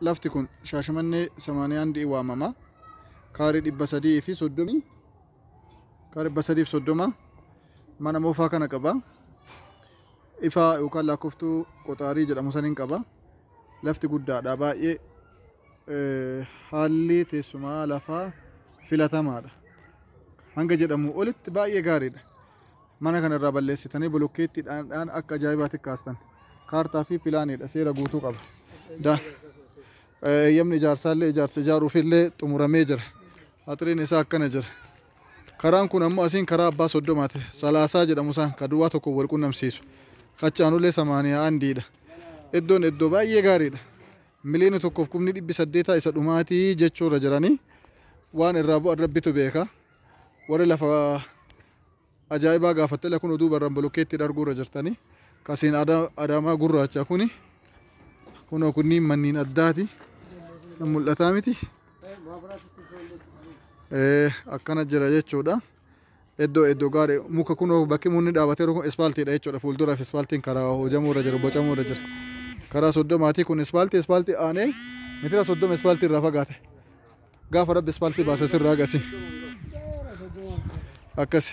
Lafti kun Shaashamannee samaaniyaan di'i waamama. Kaarii 330, kaarii 330 mana moofaa kana qaba. Ifaa yookaan lakkooftuu qoxaarii jedhamu saniin qaba. Lafti guddaadha baay'ee, haalli teessumaa lafaa filatamaadha. Hanga jedhamu olitti baay'ee gaariidha. Mana kana irraa balleessitanii bolokkeettiidhaan akka ajaa'ibaatti kaastan. Kaartaa fi pilaaniidha, seera guutuu qaba. Eeyyamni ijaarsaallee ijaarsa ijaaruufillee xumuramee jira. Axiriin isaa akkana jira. Karaan kun ammoo asiin karaa abbaa 30ti. Salaasaa jedhamu isaan ka duwwaa tokko wal qunnamsiisu. Qachaanullee samaaniyaa andiidha. Iddoon iddoo baay'ee gaariidha. 1,800,000 isa dhumaatii jechuurra jiranii waan irraa bu'an rabbitu beeka. Warri lafa ajaa'ibaa gaafatte kun oduu barran bolokkeetti arguurra jirtanii. Kasiin Adaamaa gurraacha kuni kunoo kunniin manniin addaati. Mul'ataa miti. Akkana jira jechuudha. Iddoo gaarii muka kunoo bakki mukni dhaabatee jiru kun ispaaltiidha jechuudha. Fuulduraaf ispaaltiin karaa hojamuurra jira, bocamuurra jira. Karaa 30tii kun ispaaltii aanee meetira 30 ispaaltii irraa fagaate. Gaafa rabbi ispaaltii baase sirraa gasi. Akkas.